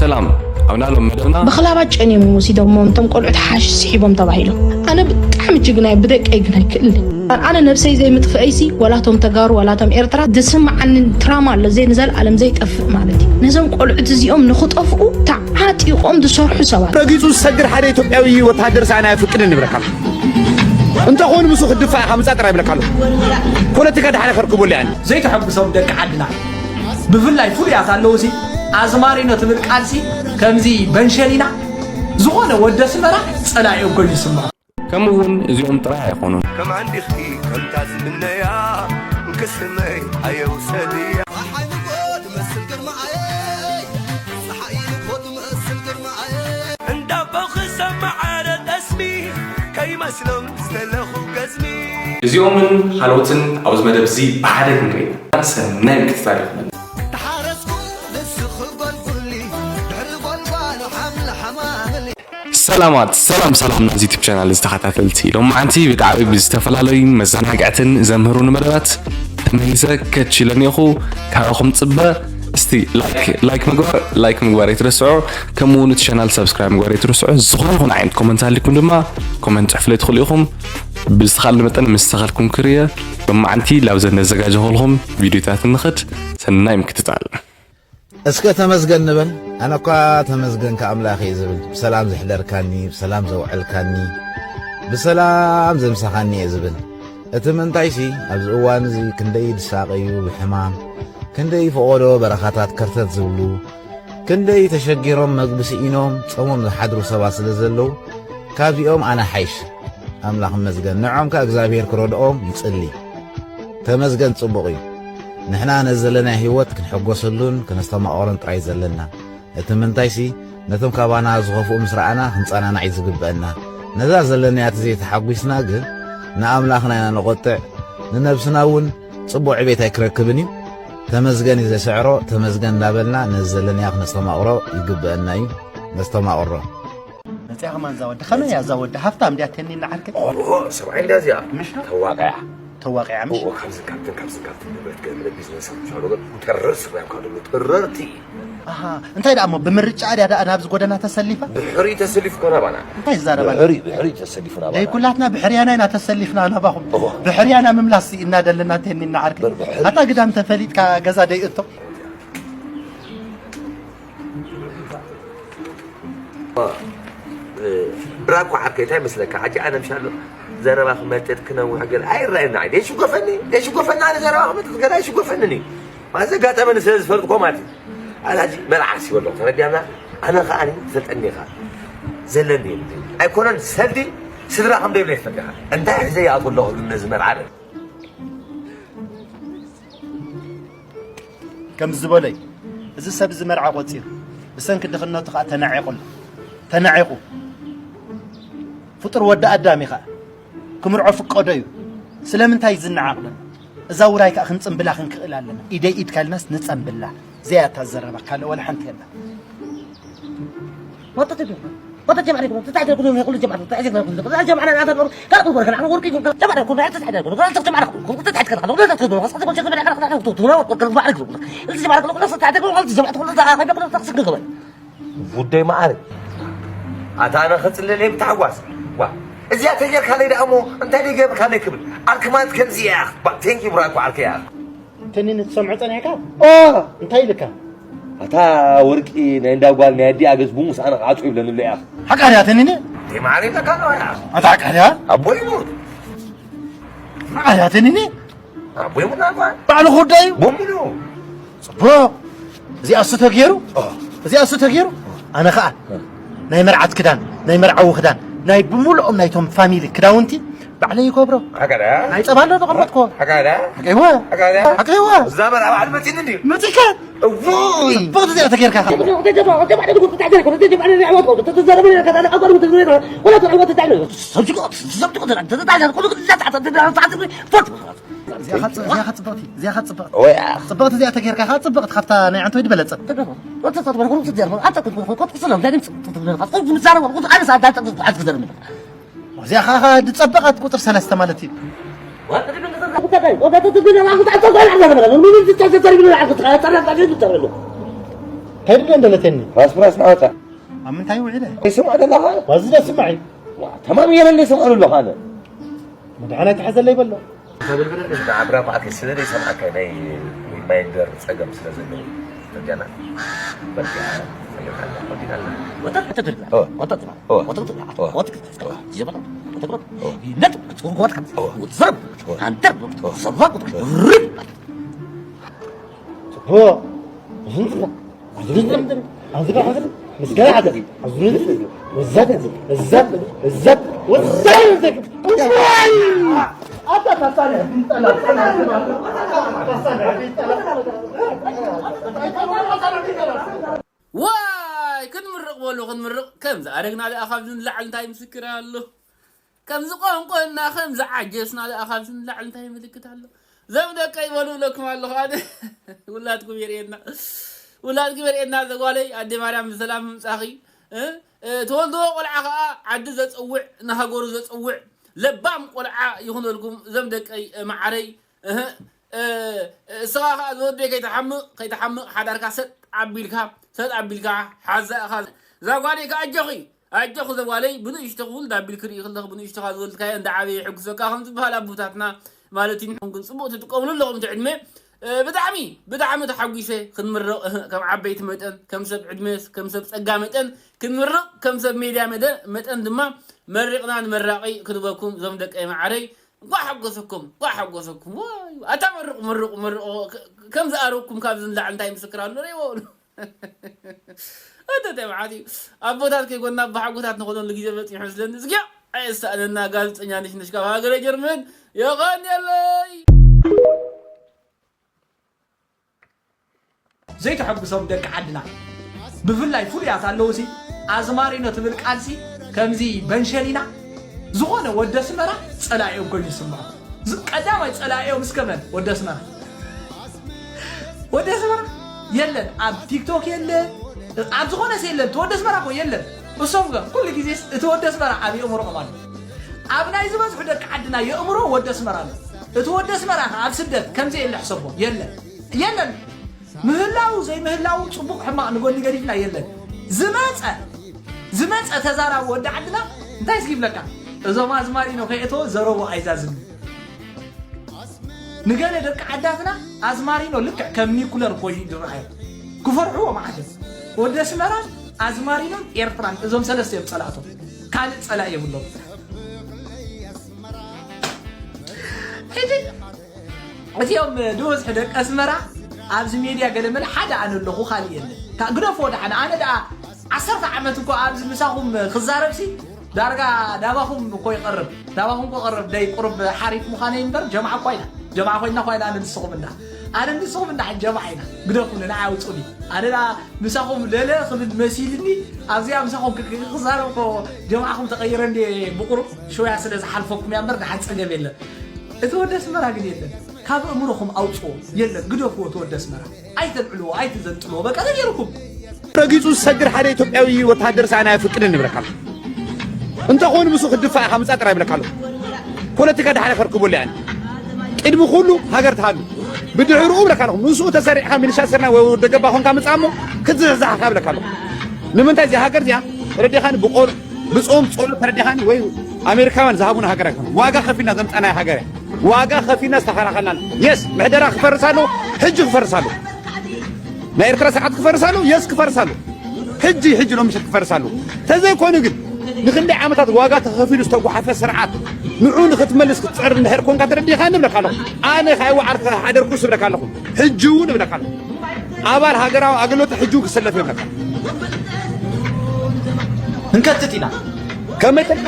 ሰላም ኣብ ናሎም መደብና። ብኽላባት ጨንዮም እዮም ወሲዶሞም እቶም ቆልዑት ሓሽሽ ስሒቦም ተባሂሎም። ኣነ ብጣዕሚ ጅግና እየ፣ ብደቀይ ግን ኣይክእልን። ኣነ ነብሰይ ዘይምጥፍአይሲ፣ ዋላ እቶም ተጋሩ ዋላ እቶም ኤርትራ፣ ዝስምዓኒ ትራማ ኣሎ፣ ዘይ ንዘለኣለም ዘይጠፍእ ማለት እዩ። ነዞም ቆልዑት እዚኦም ንኽጠፍኡ ተዓጢቖም ዝሰርሑ ሰባት። ረጊጹ ዝሰግር ሓደ ኢትዮጵያዊ ወተሃደር ሰኣን ኣየፍቅድን ይብለካ ኣሎ። እንተኾይኑ ምስኡ ክትድፋእ ኢኻ ምጻእ ጥራይ ይብለካ ኣሎ። ፖለቲካ ድሓር ከርክበሉ እየ። ዘይተሐጉሶም ደቂ ዓድና ብፍላይ ፍሉያት ኣለዉ ሲ፣ ኣዝማሪኖ ትብል ቃል ሲ ከምዚ በንሸሊና ዝኾነ ወዲ ኣስመራ ጸላኢኦም ኮይኑ ይስምዖ። ከምኡ እውን እዚኦም ጥራይ ኣይኾኑን። ከም ዓንዲኽቲ ከምታ ዝምነያ እንክስመይ ኣየውሰድያ። ፀሓይ ንጎ ትመስል ግርማኣየይ፣ ፀሓይ ንጎ ትመስል ግርማኣየይ። እንዳቦ ክሰማዓረ ጠስሚ ከይመስሎም ዝተለኹ ገዝሚ። እዚኦምን ካልኦትን ኣብዚ መደብ እዚ ብሓደ ክንርኢ ኢና። ሰናይ ምክትታል ይኹነልና። ተሓረስኩ ንስኺ ጎልጉሊ፣ ድሕሪ ጎልጓል ሓምሊ ሓማምሊ። ሰላማት፣ ሰላም ሰላም ናዚ ዩቱብ ቻናል ዝተኸታተልቲ፣ ሎማዓንቲ ብጣዕሚ ብዝተፈላለዩ መዘናግዕትን ዘምህሩን መደባት ተመሊሰ ከች ኢለ እኒኹ። ካባኹም ፅበ እስቲ ላይክ ላይክ ምግባር ላይክ ምግባር ኣይትረስዑ። ከምኡ እውን እቲ ቻናል ሳብስክራይብ ምግባር ኣይትረስዑ። ዝኾነ ይኹን ዓይነት ኮመንት ኣሊኩም ድማ ኮመንት ፅሕፍለይ ትኽእሉ ኢኹም። ብዝተኻእለ መጠን ምስ ተኸልኩም ክርየ ሎማዓንቲ ላብዘን ነዘጋጀኹልኹም ቪድዮታት ንኽድ። ሰናይ ምክትታል። እስከ ተመስገን ንበል። ኣነ እኳ ተመስገን ከኣምላኽ እየ ዝብል፣ ብሰላም ዘሕደርካኒ፣ ብሰላም ዘውዐልካኒ፣ ብሰላም ዘምሳኻኒ እየ ዝብል። እቲ ምንታይሲ ኣብዚ እዋን እዚ ክንደይ ዝሳቐዩ ብሕማም፣ ክንደይ ፈቖዶ በረኻታት ከርተት ዝብሉ፣ ክንደይ ተሸጊሮም መግቢ ስኢኖም ጾሞም ዝሓድሩ ሰባት ስለ ዘለዉ፣ ካብዚኦም ኣነ ሓይሽ። ኣምላኽ ይመስገን። ንዖም ከኣ እግዚኣብሔር ክረድኦም ይጽሊ። ተመስገን ጽቡቕ እዩ። ንሕና ነዚ ዘለና ህይወት ክንሕጎሰሉን ክነስተማቕሮን ጥራይ ዘለና። እቲ ምንታይሲ፣ ነቶም ካባና ዝኸፍኡ ምስ ረኣና ክንጸናናዕ እዩ ዝግበአና። ነዛ ዘለናያ ተዘይተሓጒስና ግን ንኣምላኽና ኢና ነቖጥዕ፣ ንነብስና እውን ጽቡቕ ዕቤት ኣይክረክብን እዩ። ተመስገን እዩ ዘስዕሮ፣ ተመስገን እንዳበልና ነዚ ዘለናዮ ክነስተማቕሮ ይግበአና እዩ። ነስተማቕሮ። መጽያ ከማን እዛ ወዲ፣ ከመይ እያ እዛ ወዲ? ሃፍታም ድያ ተኒና ዓርከይ? ኦ፣ ሰብኣይ እንድያ እዚኣ። ምሽ ዶ? ተዋቃያ። ተዋቂዓ ምሽ? እዎ፣ ካብዚ ካብትን ካብዚ ካብትን ንብረት ገለ ቢዝነስ ኣብ ምሻሉ ግን ጥርር ስራይ እኳ ደሎ ጥርርቲ። ኣሃ፣ እንታይ ደኣ እሞ ብምርጫ ድያ ደኣ ናብዚ ጎደና ተሰሊፋ? ብሕሪ ተሰሊፍ ኮና ባና። እንታይ ይዛረባ? ብሕሪ፣ ብሕሪ ተሰሊፉና ባና። ደይ ኩላትና ብሕርያና ኢና ተሰሊፍና ናባኹም። እዎ። ብሕርያና ምምላስ እናደለና ተኒና ዓርከይ። በር ብሕሪ። ኣታ ግዳም ተፈሊጥካ ገዛ ደይ እቶ። ብራኮ ዓርከይ እንታይ መስለካ፣ ሕጂ ኣነ ምሻሎ ዘረባ ክመጥጥ ክነውሕ ገለ ኣይረኣየና። ደይሽጎፈኒ፣ ደይሽጎፈኒ፣ ኣነ ዘረባ ክመጥጥ ገለ ኣይሽጎፈንን እዩ። ማለት ዘጋጠመኒ ስለ ዝፈልጥኮ ማለት እዩ። ኣነ ሕጂ መርዓሲ ወሎ ተረዲኣና፣ ኣነ ከኣ እኔ ትፈልጠኒ ኢኻ። ዘለኒ ኣይኮነን ሰልዲ ስድራ ከም ደይብለ ይፈልጥ ኢኻ። እንታይ ሒዘ ይኣትዎ ኣለኹ ግን ነዚ መርዓ ከም ዝበለይ፣ እዚ ሰብ እዚ መርዓ ቆጺሩ፣ ብሰንኪ ድኽነቱ ኸኣ ተናዒቑ ኣሎ። ተናዒቑ። ፍጡር ወዲ ኣዳም እዩ ኸኣ። ክምርዖ ፍቀዶ እዩ። ስለምንታይ ዝነዓቕ ዘሎ? እዛ ውራይ ከኣ ክንጽምብላ ክንክእል ኣለና። ኢደይ ኢድካ ኢልናስ ንጸምብላ። ዘያታ ዘረባ ካልእ ወላ ሓንቲ የላ። ጉዳይ መዓረ። ኣታ ኣነ ክጽልል እየ ብታሕጓስ። ዋ፣ እዚኣ ተጌርካለይ ደኣ እሞ እንታይ ደይ ገብርካለይ ክብል። ዓርኪ ማለት ከምዚ እያ። ባ፣ ቴንኪ ብራኮ ዓርከይ እያ። ተኒን ትሰምዖ ጸኒሕካ? ኦ! እንታይ ኢልካ? ኣታ ወርቂ ናይ እንዳ ጓል ናይ ኣዲኣ ገጽ ብሙስ ኣነ ክዓጾ ይብለኒ ኣሎ እያ። ሓቃ ድያ ተኒን? ደይ መዓረ ይብለካ ኣለዋ እያ። ኣታ ሓቃ ድያ? ኣቦይ ይሙት። ሓቃ ድያ ተኒን? ኣቦይ ይሙት ኣልኳ። ባዕሉ ክውዳእ እዩ? በሙሉ። ጽቡቕ። እዚኣሱ ተገይሩ? ኦ። እዚኣሱ ተገይሩ? ኣነ ኸኣ ናይ መርዓት ክዳን፣ ናይ መርዓዊ ክዳን፣ ናይ ብምልኦም ናይቶም ፋሚሊ ክዳውንቲ ባዕለይ ይገብሮ። ሓቃ ድያ? ናይ ጸባ ኣሎ ዘቐመጥኮ። ሓቃ ድያ? ሓቀይዋ። ሓቃ ድያ? ሓቀይዋ። እዛ መርዓ ባዕሉ መጺኒ እንድዩ። መጺካ? እውይ። ጽብቕቲ እዚኣ ተገይርካ ኸኣ። እዚኣ ኸ ጽ-፣ እዚኣ ኸ ጽብቕቲ፣ እዚኣ ኸ ጽብቕቲ። ወይ፣ ኣ- ጽብቕቲ እዚኣ ተገይርካ ኸኣ ጽብቕቲ ካብታ ናይ ዓንተወይ ዝበለጸት። እዚኣ ኸኣ፣ ኸኣ ዝጸበቐት ቁጽሪ ሰለስተ ማለት እዩ። ከይዱ ዶ እንደለተኒ? ራስ ብራስ ናወጣ። ኣብ ምንታይ ውዒለ? ይስምዖ ደለኻ? ዋዚ ዶ ስምዐ? ዋ፣ ተማም እየ ለለ ይስምዖ ደለኻ ኣነ። መድሓን ኣይትሓዘለይ በሎ። ዓብራ መዓት ስለ ዘይሰምዓካ ናይ ማይንደር ጸገም ስለ ዘለዎ። ተጃና። በቃ፣ ሰሚዕካ ኣለኻ፣ ወዲና ኣለኻ። ወተት፣ ወተት፣ ኦ። ወተት፣ ኦ። ወተት፣ ኦ። ጀበና፣ ወተት፣ ኦ። ይነት፣ ወተት፣ ኦ። ዘርብ፣ ኦ። አንተር፣ ኦ። ሰባብ፣ ኦ። ርብ። ጽቡቕ። ዝንጥላ። ኣዝሪት ለምጥል። ኣዝጋ ሓዝር። ምስጋና ሓዝር። ኣዝሪት። ወዛት፣ ወዛት፣ ወዛት፣ ወዛት። ኣታ ታሳለ፣ ቢንጠላ፣ ታሳለ፣ ቢንጠላ። ዋይ፣ ክንምርቕ በሉ፣ ክንምርቕ። ከም ዝኣረግና ደኣ ካብዚ ንላዕሊ እንታይ ምስክር ኣሎ? ከም ዝቆንቆና፣ ከም ዝዓጀስና ደኣ ካብዚ ንላዕሊ እንታይ ምልክት ኣሎ? ዘም ደቀይ በሉ እብለኩም ኣለኹ ኣነ። ውላድኩም የርእየና። ውላድኩም የርእየና ዘጓለይ፣ ኣደ ማርያም ብሰላም ምምጻኺ። እ? እ፣ ተወልድዎ ቆልዓ ኸኣ ዓዲ ዘጸውዕ፣ ንሃገሩ ዘጸውዕ ለባም ቆልዓ ይኹነልኩም ዘም ደቀይ፣ እ፣ መዓረይ። እህ፣ እ፣ እስኻ ኸኣ ዝወደይ ከይትሓምቕ፣ ከይትሓምቕ ሓዳርካ ሰጥ ኣቢልካ፣ ሰጥ ኣቢልካ ሓዛ ኢኻ። እዛ ጓለይ ከኣ ኣጆኺ፣ ኣጆኺ ዘጓለይ ብንእሽቶ ክውልድ ኣቢልኪ ርኢ ከለኺ ብንእሽቶኻ ዝወልድካዮ እንዳ ዓበየ ይሕጉሰካ ከም ዝበሃል ኣቦታትና ማለት እዩ። ንሕን ግን ጽቡቕ ትጥቀምሉ ኣለኹም እቲ ዕድመ። እ፣ ብጣዕሚ፣ ብጣዕሚ ተሓጒሰ ክንምረቕ፣ እህ፣ ከም ዓበይቲ መጠን፣ ከም ሰብ ዕድመ፣ ከም ሰብ ጸጋ መጠን ክንምረቕ፣ ከም ሰብ ሜድያ መደ-፣ መጠን ድማ መሪቕና ንመራቒ ክንበኩም እዞም ደቀይ መዓረይ። እንኳዕ ሓጎሰኩም፣ እንኳዕ ሓጎሰኩም። ዋይ፣ ኣታ መርቑ፣ መርቑ፣ መርቑ። ከ-፣ ከም ዝኣረኩም ካብዚ ንላዕሊ እንታይ ምስክር ኣሎ? ርእይዎ በሉ። ኣታ እንታይ መዓት እዩ? ኣቦታት ከይኮንና ብሓጎታት ንኾነሉ ግዜ በጺሑ መስለኒ። እዝግያ ኣየሳእነና። ጋዜጠኛ ነሽነሽ ካብ ሃገረ ጀርመን። የቐንየለይ። ዘይተሐጉሶም ደቂ ዓድና ብፍላይ ፍሉያት ኣለውሲ ኣዝማሪኖ ትብል ቃልሲ ከምዚ በንሸሊና ዝኾነ ወዲ ኣስመራ ጸላኢኦም ኮይኑ ይስምዖ። ዝ-፣ ቀዳማይ ጸላኢኦም እስከ መን? ወዲ ኣስመራ። ወዲ ኣስመራ የለን፣ ኣብ ቲክቶክ የለን፣ ኣብ ዝኾነስ የለን። እቲ ወዲ ኣስመራ እኮ የለን። እሶም ከ ኩሉ ግዜስ እቲ ወዲ ኣስመራ ኣብ የእምሮኦም ኣሎ። ኣብ ናይ ዝበዝሑ ደቂ ዓድና የእምሮ ወዲ ኣስመራ ኣሎ። እቲ ወዲ ኣስመራ ከ ኣብ ስደት ከምዘየለ ሕሰቦ። የለን። የለን። ምህላው ዘይምህላው ጽቡቕ ሕማቕ ንጎኒ ገዲፍና የለን። ዝመጸ፣ ዝመጸ ተዛራቢ ወዲ ዓድና እንታይ እስኪ ይብለካ? እዞም ኣዝማሪኖ ከየእተወ ዘረቡ ኣይዛዝምን። ንገለ ደቂ ዓዳትና ኣዝማሪኖ ልክዕ ከም ኒኩለር ኮይኑ እዩ ዝረኣዮም። ክፈርሕዎ መዓት እዮም። ወዲ ኣስመራን ኣዝማሪኖን ኤርትራን እዞም ሰለስተ እዮም ጸላእቶም። ካልእ ጸላኢ የብሎም። ሕጂ እቲኦም ዝበዝሑ ደቂ ኣስመራ ኣብዚ ሜድያ ገለ መለ ሓደ ኣነ ኣለኹ፣ ካልእ የለን። ካ-፣ ግደፍዎ ደሓን። ኣነ ደኣ ዓሰርተ ዓመት እኮ ኣብዚ ምሳኹም ክዛረብሲ ዳርጋ ናባኹም እኮ ይቐርብ። ናባኹም እኮ ይቐርብ። ደይ ቁሩብ ሓሪፍ ምዃነይ እምበር ጀምዓ እኮ ኢና። ጀምዓ ኮይና እኮ ኢና ኣነ ንስኹም እንዳ። ኣነ ንስኹም እንዳ ጀምዓ ኢና። ግደፉኒ፣ ንዓይ ኣውጹኒ። ኣነ ደኣ ምሳኹም ለለ ክብል መሲልኒ፣ ኣብዚኣ ምሳኹም ክ-፣ ክ-፣ ክዛረብ እኮ ጀምዓኹም ተቐይረ እንድየ ብቁሩብ ሽውያ ስለ ዝሓልፈኩም እያ እምበር ደሓን ጸገም የለን። እቲ ወዲ ኣስመራ ግን የለን። ካብ ኣእምሮኹም ኣውጽዎ። የለን፣ ግደፍዎ እቲ ወዲ ኣስመራ። ኣይተልዕልዎ፣ ኣይትዘንጥልዎ። በቃ ተገይሩኩም። ረጊጹ ዝሰግር ሓደ ኢትዮጵያዊ ወተሃደር ሰኣን ኣየፍቅድን ይብለካ ኣሎ። እንተኾይኑ ምስኡ ክድፋእ ኢኻ ምጻእ ጥራይ ይብለካ ኣሎ። ፖለቲካ ድሓር ከርክበሉ እየ ኣነ። ቅድሚ ኩሉ ሃገር ትሃሉ። ብድሕርኡ እብለካ ኣለኹ፣ ምስኡ ተሰሪዕካ ሚሊሻ ስርናይ ወይ ወዲ ገባ ኮንካ ምጻእ እሞ ክትዝሕዛሕ ኢኻ እብለካ ኣለኹ። ንምንታይ እዚኣ ሃገር እዚኣ ተረዲኻኒ ብቆል-፣ ብጾም ጸሎት ተረዲኻኒ ወይ ኣሜሪካውያን ዝሃቡና ሃገር ኣይኮነን። ዋጋ ከፊልና ዘምጻናያ ሃገር እያ። ዋጋ ከፊልና ዝተኸላኸልናን። የስ፣ ምሕደራ ክፈርስ ኣለዎ፣ ሕጂ ክፈርስ ኣለዎ። ናይ ኤርትራ ስርዓት ክፈርስ ኣለዎ፣ የስ ክፈርስ ኣለዎ። ሕጂ፣ ሕጂ ሎሚ ምሸት ክፈርስ ኣለዎ። ተዘይኮይኑ ግን ንክንደይ ዓመታት ዋጋ ተኸፊሉ ዝተጓሓፈ ስርዓት ንዑ ንክትመልስ ክትጽዕር እንድሕር ኮንካ ተረዲኻ ንብለካ ኣለኹ። ኣነ ካይወዓር ተሓደርኩስ እብለካ ኣለኹ። ሕጂ እውን እብለካ ኣለኹ። ኣባል ሃገራዊ ኣገልግሎት ሕጂ እውን ክሰለፍ እየ እብለካ። እንከትት ኢና። ከመይ ተልካ?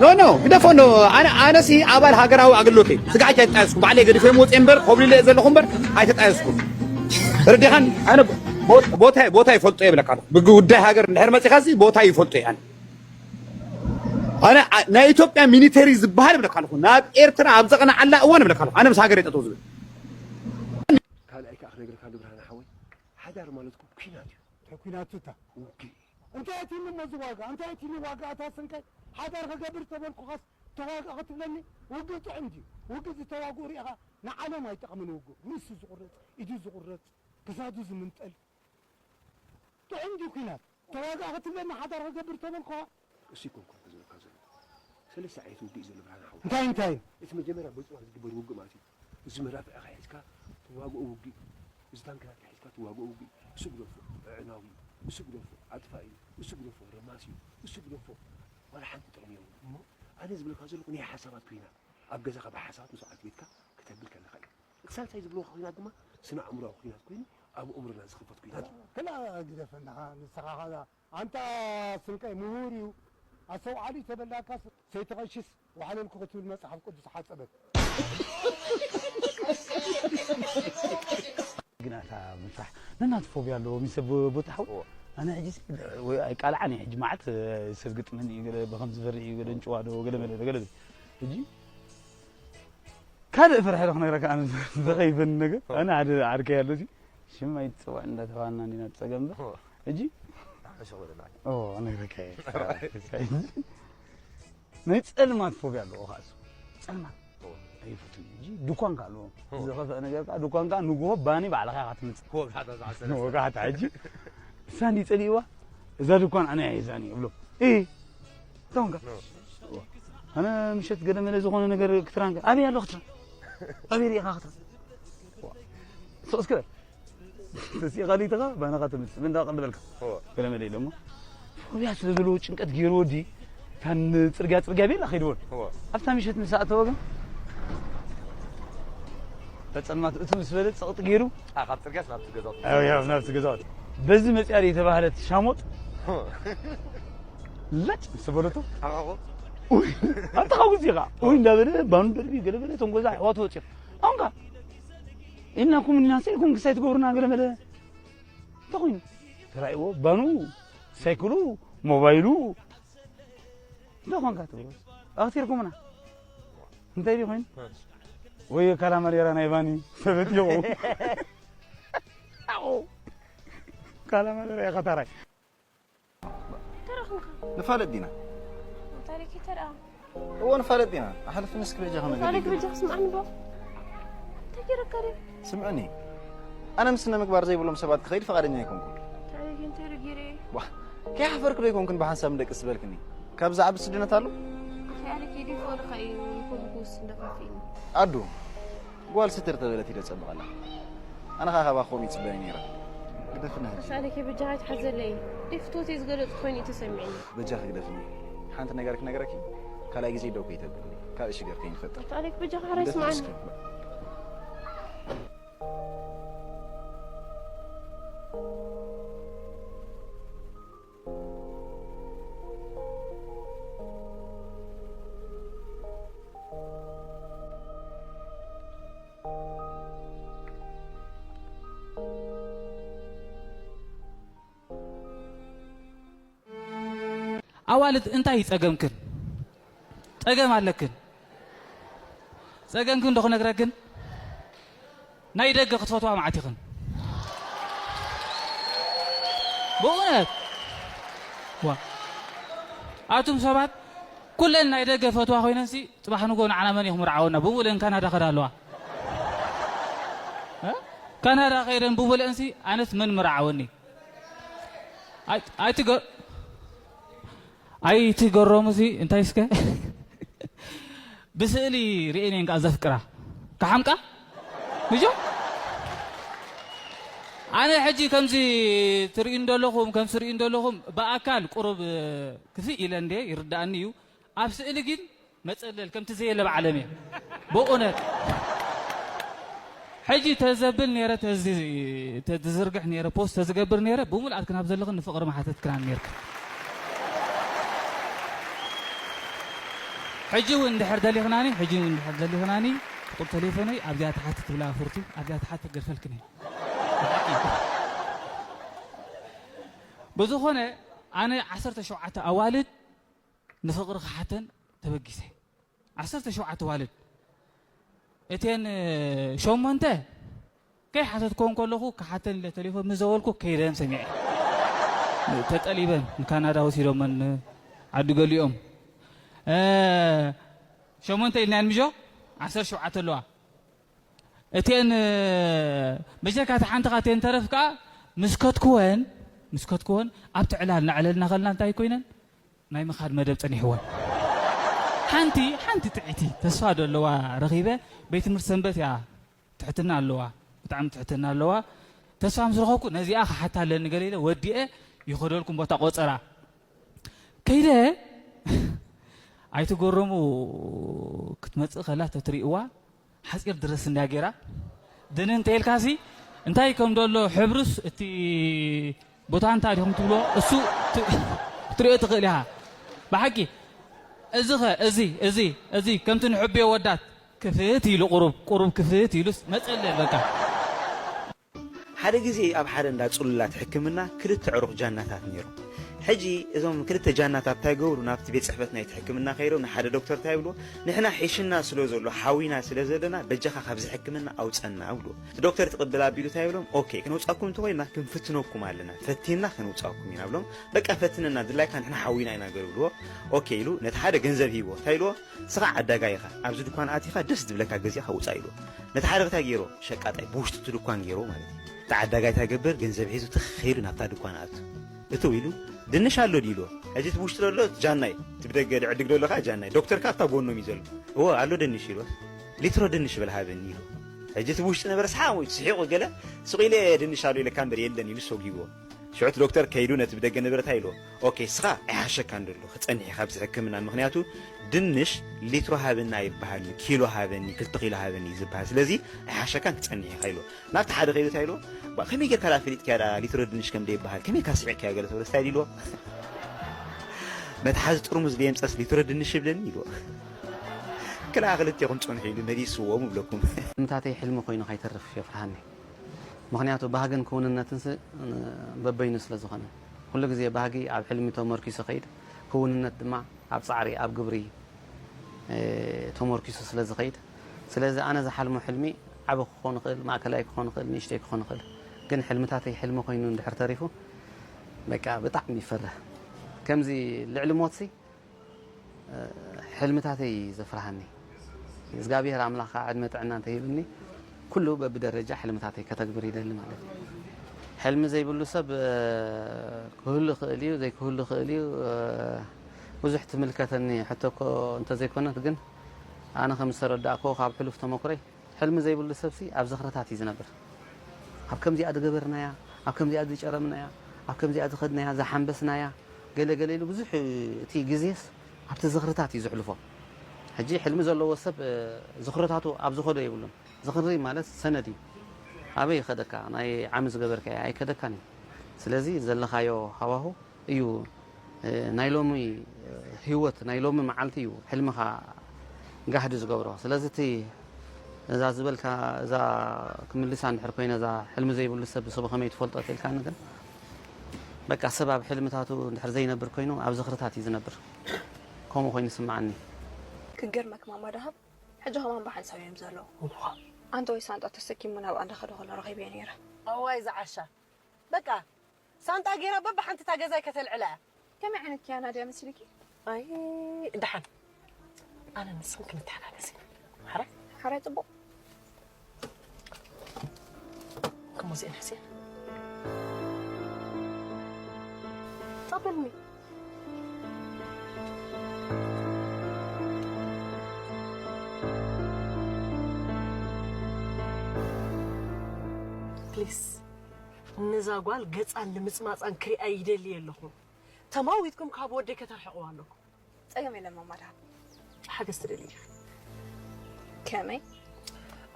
ኖ፣ ኖ፣ ግደፎ፣ ኖ። ኣነ፣ ኣነሲ ኣባል ሃገራዊ ኣገልግሎት እየ። ስጋዕ ኣይተጣየስኩ። ባዕለይ ገዲፈ እየ መውፅእ እምበር፣ ኮብሊለ እየ ዘለኹ እምበር፣ ኣይተጣየስኩ። ተረዲኻኒ? ኣነ ቦ-፣ ቦታ፣ ቦታ ይፈልጦ እየ እብለካ ኣለኹ። ብጉዳይ ሃገር እንድሕር መፂኻሲ ቦታ ይፈልጦ እየ ኣነ። ኣነ፣ ኣ-፣ ናይ ኢትዮጵያ ሚሊተሪ ዝበሃል እብለካ ኣለኹ። ናብ ኤርትራ ኣብ ዘቕንዓላ እዋን እብለካ ኣለኹ። ኣነ ምስ ሃገር እየ ጠጠው ዝብል። ካልኣይ ከዓ ክነግረካ ንብርሃነ ሓወይ፣ ሓዳር ማለት እኮ ኲናት እዩ። እንታይ ኲናት እታ? ውግእ። እንታይ እቲ እሞ እዚ ዋጋ? እንታይ እቲ ዋጋ? ኣታ ስንቀይ ሓዳር ክገብር ዝተበልኩኻስ ተዋግእ ክትብለኒ? ውግእ ጥዑም ድዩ? ውግእ ዝተዋግኡ ሪኢኻ ንዓለም ኣይጠቕምን ውግእ። ርእሱ ዝቑረጽ፣ ኢዱ ዝቑረጽ፣ ክሳዱ ዝምንጠል። ጥዑም ድዩ ኲናት? ተዋጋእ ክትብለኒ ሓዳር ክገብር ተበልኩኻ። እሱ ይኮንኩ ዝብለካ ዘሎ። ሰለስተ ዓይነት ውግእ እዩ ዘሎ ብርሃን ሓው። እንታይ እንታይ? እቲ መጀመርያ በጽዋር ዝግበር ውግእ ማለት እዩ። እዚ መዳፍዕኻ ሒዝካ ትዋግኦ ውግእ፣ እዚ ታንክታትካ ሒዝካ ትዋግኦ ውግእ፣ እሱ ግደፎ፣ ኣዕናዊ እዩ፣ እሱ ግደፎ፣ ኣጥፋኢ እዩ፣ እሱ ግደፎ፣ ረማሲ እዩ፣ እሱ ግደፎ፣ ዋላ ሓንቲ ጥቕሚ የብሉን። እሞ ኣነ ዝብለካ ዘለኹ ናይ ሓሳባት ኲናት፣ ኣብ ገዛኻ ብሓሳባት መስዋዕቲ ቤትካ ክተብል ከለኻ እዩ። እቲ ሳልሳይ ዝብለካ ኲናት ድማ ስነ ኣእምሮኣዊ ኲናት ኮይኑ ኣብ ኣእምሮና ዝኽፈት ኲናት እዩ። ክላ ግደፈና ንስኻ ኻዛ ኣንታ ስንቀይ ምሁር እዩ ኣስተውዓሊ ተበላካስ ሰይተቐሽስ ዋሕለልኩ ክትብል መጽሓፍ ቅዱስ ሓጸበት። ግናታ ምፍራሕ ነናት ፎብያ ኣለዎ። ምስ ሰብ ቦታ ሓው ኣነ ሕጂ ወይ ኣይቃልዓን እየ። ሕጂ መዓት ሰብ ግጥመኒ እዩ፣ ገለ ብኸም ዝፈርሕ እዩ፣ ገለ እንጭዋ ዶ፣ ገለ መለ ገለ። ሕጂ ካልእ ፍርሒ ዶ ክነግረካ ኣነ ዘኸይፈኒ ነገር ኣነ ሓደ ዓርከይ ኣሎ እዚ ሽም ኣይትጽዋዕ እንዳተባሃልና እንዲና ጸገም ዶ ሕጂ ኦ ነግረካ እየ። ናይ ጸልማት ፎብያ ኣለዎ። ካሱ ጸልማት ኣይፈቱን። ሕጂ ድኳንካ ኣለዎ። ዝኸፍአ ነገር ከዓ ድኳንካ ንግሆ ባኒ ባዕልኻ ኢኻ ትምጽእ። ወጋሕታ ሕጂ እሳ እንዲ ጸሊእዋ እዛ ድኳን ኣነ እያ ሒዛኒ እብሎ። እ እታውንካ ኣነ ምሸት ገለ መለ ዝኾነ ነገር ክትራንካ ኣበይ ኣሎ ክትራን ኣበይ ርኢኻ ክትራን ሶስከ ተሲኻ ሊትኻ ባንኻ ትምጽእ ምንዳ ቅልበልካ ገለ መለ ኢሎሞ ፎብያ ስለ ዘለዎ ጭንቀት ገይሩ ወዲ እታ ንጽርግያ ጽርግያ ቤላ ከይድዎን ኣብታ ምሸት ምስ ኣተወ ግን ተጸልማት እቱ ምስ በለ ጸቕጢ ገይሩ ካብ ጽርግያስ ናብቲ ገዛውቲ ናብቲ ገዛውቲ በዚ መጽያ የተባህለት ሻሞጥ ለጭ ምስ በለቶ ኣንታ ካብ ግዜ ኻ ወይ እንዳበለ ባኑ ደርቢ ገለበለ እቶም ገዛ ኣሕዋቱ ወፂኦም ኣሁንካ ኢልናኩም ኢልና ሰኢልኩም ክሳይ ትገብሩና ገለመለ እንታይ ኮይኑ ተራእይዎ ባኑ ሳይክሉ ሞባይሉ እንታይ ኮንካ ትብሎ ኣኽቲርኩምና እንታይ ድዩ ኮይኑ ወይ ካላማሌራ ናይ ባኒ ሰበት ይኹ ካላማሌራ ኢኻ ታራይ ንፋለጥ ዲና እዎ ንፋለጥ ዲና ኣሕልፍኒ እስኪ በጃኺ ነገር ታሪክ በጃኺ ስምዓኒ ዶ እንታይ ገይረካ ድዩ ስምዕኒ ኣነ ምስ ስነ ምግባር ዘይብሎም ሰባት ክኸይድ ፍቓደኛ ኣይኮንኩን ታሪክ እንታይ ዶ ገይረ ከይሓፈርክ ዶ ኣይኮንክን ብሓንሳብ ንደቅስ ዝበልክኒ ካብ ዝዓቢ ስድነት ኣሎ ኣዱ ጓል ስትር ተበለት ኢለ ጸብቐላ ኣነ ኸዓ ካባኻ ከምኡ ይጽበ እየ ነይረ ግደፍኒ ሕጂ ኣሳለኪ በጃኻ ኣይትሓዘለይ ደይ ፍትወተይ ዝገለጽኩ ኮይኑ እዩ ተሰሚዕኒ በጃኺ ግደፍኒ ሓንቲ ነገር ክነግረኪ ካልኣይ ግዜ ደው ከይተብልኒ ካልእ ሽገር ከይንፈጥር ኣሳለኪ በጃኻ ሕራይ ስምዓኒ ኣዋልድ እንታይ እዩ ጸገምክን? ጸገም ኣለክን። ጸገምክን ዶ ክነግረክን? ናይ ደገ ክትፈትዋ መዓት ኢኽን። ብእውነት ዋ ኣቱም ሰባት ኩለን ናይ ደገ ፈትዋ ኮይነንሲ ጽባሕ ንጎ ንዓና መን እዩ ክምርዓወና ብሙሉእን ካናዳ ከዳ ኣለዋ እ? ካናዳ ከይደን ብሙሉእንሲ ኣነስ መን ምርዓወኒ ኣይትገ ኣይትገረሙ ሲ እንታይ እስከ ብስእሊ ርእየን እየን ከዓ ዘፍቅራ ክሓምቃ ምጆ ኣነ ሕጂ ከምዚ ትርእዩ እንደለኹም ከምዚ ትርእዩ እንደለኹም ብኣካል ቁሩብ ክፍእ ኢለ እንደ ይርዳእኒ እዩ ኣብ ስእሊ ግን መጸለል ከምቲ ዘየለ ብዓለም እየ ብእውነት ሕጂ ተዘብል ነረ ተዝርግሕ ነረ ፖስት ተዝገብር ነረ ብሙልኣት ክናብ ዘለኽን ንፍቕሪ መሓተት ክናን ነርክ ሕጂ እውን እንድሕር ደሊኽናኒ ሕጂ እውን እንድሕር ደሊኽናኒ ቁጥር ቴሌፎነይ ኣብዚኣ ተሓት ትብላ ፍርቱ ኣብዚኣ ተሓት ተገድፈልክን ብዝኾነ ኣነ ዓሰርተ ሸውዓተ ኣዋልድ ንፍቕሪ ክሓተን ተበጊሰ ዓሰርተ ሸውዓተ ዋልድ እተን ሸሞንተ ከይሓተትክወን ከለኹ ክሓተን ኢለ ተሌፎን ምስ ደወልኩ ከይደን ሰሚዐ ተጠሊበን ንካናዳ ወሲዶመን ዓዲ ገሊኦም ሸሞንተ ኢልናየን ምጆ ዓሰርተ ሸውዓተ ኣለዋ እተን መጀካ እታ ሓንቲ ካተን ተረፍ ከዓ ምስ ከትክወን ምስ ከትክወን ኣብቲ ዕላል ናዕለልና ከልና እንታይ ኮይነን ናይ ምኻድ መደብ ጸኒሕወን። ሓንቲ ሓንቲ ጥዕይቲ ተስፋ ዶ ኣለዋ ረኺበ። ቤት ትምህርቲ ሰንበት እያ፣ ትሕትና ኣለዋ፣ ብጣዕሚ ትሕትና ኣለዋ። ተስፋ ምስ ረኸብኩ ነዚኣ ክሓታ ኣለኒ ገለ ኢለ ወዲኤ ይኸደልኩም ቦታ ቆጸራ ከይደ። ኣይትገረሙ፣ ክትመጽእ ከላ ተትሪእዋ ሓፂር ድረስ እንዳ ጌራ ድንን ተይልካሲ እንታይ ከም ዘሎ ሕብሩስ እቲ ቦታ እንታይ ዲኹም ትብሎ እሱ ት- ክትሪኦ ትኽእል ኢኻ። ብሓቂ እዚ ኸ እዚ እዚ እዚ ከምቲ ንሕብዮ ወዳት ክፍት ኢሉ ቁሩብ ቁሩብ ክፍት ኢሉስ መፀለ በቃ። ሓደ ግዜ ኣብ ሓደ እንዳ ጽሉላት ሕክምና ክልተ ዕሩኽ ጃናታት ነይሮም። ሕጂ እዞም ክልተ ጃናታት እንታይ ገብሩ ናብቲ ቤት ጽሕፈት ናይቲ ሕክምና ከይዶም ንሓደ ዶክተር እንታይ ይብልዎ፣ ንሕና ሒሽና ስለ ዘሎ ሓዊና ስለ ዘለና በጃኻ ካብዚ ሕክምና ኣውጸና ይብልዎ። እቲ ዶክተር ትቕብል ኣቢሉ እንታይ ይብሎም፣ ኦኬ ክነውጻኩም እንተኾይና ክንፍትነኩም ኣለና፣ ፈቲንና ክንውጻኩም ኢና ብሎም። በቃ ፈትነና ድላይካ ንሕና ሓዊና ኢና ገር ይብልዎ። ኦኬ ኢሉ ነቲ ሓደ ገንዘብ ሂብዎ እንታይ ኢልዎ፣ ስኻ ዓዳጋይ ኢኻ፣ ኣብዚ ድኳን ኣቲኻ ደስ ዝብለካ ገዚእኻ ውጻእ ኢልዎ። ነቲ ሓደ እንታይ ገይሮ፣ ሸቃጣይ ብውሽጢ እቲ ድኳን ገይሮ ማለት እዩ። እቲ ዓዳጋይ እንታይ ገብር፣ ገንዘብ ሒዙ ትኽ ኢሉ ናብታ ድኳን ኣቱ። እትው ኢሉ ድንሽ ኣሎ ድዩ ኢልዎ። ሕጂ እቲ ብውሽጢ ዘሎ ጃናይ፣ እቲ ብደገ ድዕድግ ዘሎ ከዓ ጃናይ። ዶክተር ከዓ ኣብታ ጎኖም እዩ ዘሎ። እዎ ኣሎ ድንሽ ኢልዎ። ሊትሮ ድንሽ በል ሃበኒ ኢሉ። ሕጂ እቲ ብውሽጢ ነበረ ሰሓቕ ወይ ስሒቑ ገለ ስቕ ኢለ ድንሽ ኣሎ ኢለካ እምበር የለን ኢሉ ሰጒግዎ። ሽዑ እቲ ዶክተር ከይዱ ነቲ ብደገ ነበረ እንታይ ኢልዎ፣ ኦኬ እስኻ ኣይሓሸካን ደሎ ክጸንሕ ኢኻ ኣብዚ ሕክምና፣ ምኽንያቱ ድንሽ ሊትሮ ሃበኒ ኣይበሃልን፣ ኪሎ ሃበኒ፣ ክልተ ኪሎ ሃበኒ እዩ ዝበሃል። ስለዚ ኣይሓሸካን ክጸንሕ ኢኻ ኢልዎ። ናብቲ ሓደ ከይዱ እንታይ ኢልዎ፣ ባ ከመይ ጌርካ ደኣ ፈሊጥካያ ደኣ ሊትሮ ድንሽ ከም ደይበሃል፣ ከመይ ኢልካ ስሒቕካዮ ገለ ተብሎ እንታይ ኢልዎ፣ መትሓዚ ጥርሙዝ ደየምጸስ ሊትሮ ድንሽ ይብለኒ ኢልዎ። ክልኣ ክልቴኹም ጽንሑ ኢሉ መሊስዎም እብለኩም። ሕልምታተይ ሕልሚ ኮይኑ ከይተርፍ የፍርሃኒ። ምኽንያቱ ባህግን ክውንነትንስ በበይኑ ስለ ዝኾነ፣ ኩሉ ግዜ ባህጊ ኣብ ሕልሚ ተመርኪሱ ይኸይድ፣ ክውንነት ድማ ኣብ ጻዕሪ፣ ኣብ ግብሪ ተመርኪሱ ስለ ዝኸይድ፣ ስለዚ ኣነ ዝሓልሞ ሕልሚ ዓቢ ክኾን ይኽእል፣ ማእከላይ ክኾን ይኽእል፣ ንእሽተይ ክኾን ይኽእል፣ ግን ሕልምታተይ ሕልሚ ኮይኑ እንድሕር ተሪፉ በቃ ብጣዕሚ ይፈርህ። ከምዚ ልዕሊ ሞትሲ ሕልምታተይ ዘፍርሃኒ እግዚኣብሔር ኣምላኽ ከዓ ዕድመ ጥዕና እንተሂብኒ ኩሉ በብደረጃ ሕልምታተይ ከተግብር ይደሊ ማለት እዩ። ሕልሚ ዘይብሉ ሰብ ክህሉ ይኽእል እዩ፣ ዘይክህሉ ይኽእል እዩ። ብዙሕ ትምልከተኒ ሕቶ እኮ እንተዘይኮነት ግን ኣነ ከም ዝተረዳእክዎ ካብ ሕሉፍ ተመኩረይ ሕልሚ ዘይብሉ ሰብሲ ኣብ ዝኽርታት እዩ ዝነብር። ኣብ ከምዚኣ ዝገበርናያ፣ ኣብ ከምዚኣ ዝጨረምናያ፣ ኣብ ከምዚኣ ዝኸድናያ፣ ዝሓንበስናያ፣ ገለ ገለ ኢሉ ብዙሕ እቲ ግዜስ ኣብቲ ዝኽርታት እዩ ዝሕልፎ። ሕጂ ሕልሚ ዘለዎ ሰብ ዝኽርታቱ ኣብ ዝኸዶ የብሉን። ዝኽሪ ማለት ሰነድ እዩ። ኣበይ ይኸደካ? ናይ ዓሚ ዝገበርካዮ ኣይከደካን እዩ። ስለዚ ዘለኻዮ ሃዋሁ እዩ ናይ ሎሚ ህይወት ናይ ሎሚ መዓልቲ እዩ ሕልምኻ ጋህዲ ዝገብሮ። ስለዚ እቲ እዛ ዝበልካ እዛ ክምልሳ እንድሕር ኮይነ እዛ ሕልሚ ዘይብሉ ሰብ ሰብ ከመይ ትፈልጦ ተልካኒ ግን በቃ ሰብ ኣብ ሕልምታቱ እንድሕር ዘይነብር ኮይኑ ኣብ ዝኽርታት እዩ ዝነብር። ከምኡ ኮይኑ ይስምዓኒ። ክገርመክ ማማ ደሃብ ሕጂ ከማን ብሓንሳብ እዮም ዘለዉ። ኣንተ ወይ ሳንጣ ተሰኪሙ ናብ ኣንዳ ከደ ከሎ ረኺበዮ ነይረ። ኣዋይ ዝዓሻ በቃ ሳንጣ ጌራ በብሓንቲ እታ ገዛይ ከተልዕላ እያ። ከመይ ዓይነት ክያና ድያ መሲልኪ? ኣይ ደሓን ኣነ ንስኽን ክንተሓጋገዝ ኢና። ሓራይ ሓራይ ጽቡቕ። ከሞዚአን ሕስየን ጠበልኒ ፕሊስ ነዛ ጓል ገጻን ንምጽማጻን ክሪኣ ይደሊ ኣለኹ። ተማዊትኩም ካብ ወደይ ከተርሕቕዋ ኣለኩም። ጸገም የለን ማማ ደሃብ። ሓገዝ ትደሊ ዲኺ? ከመይ?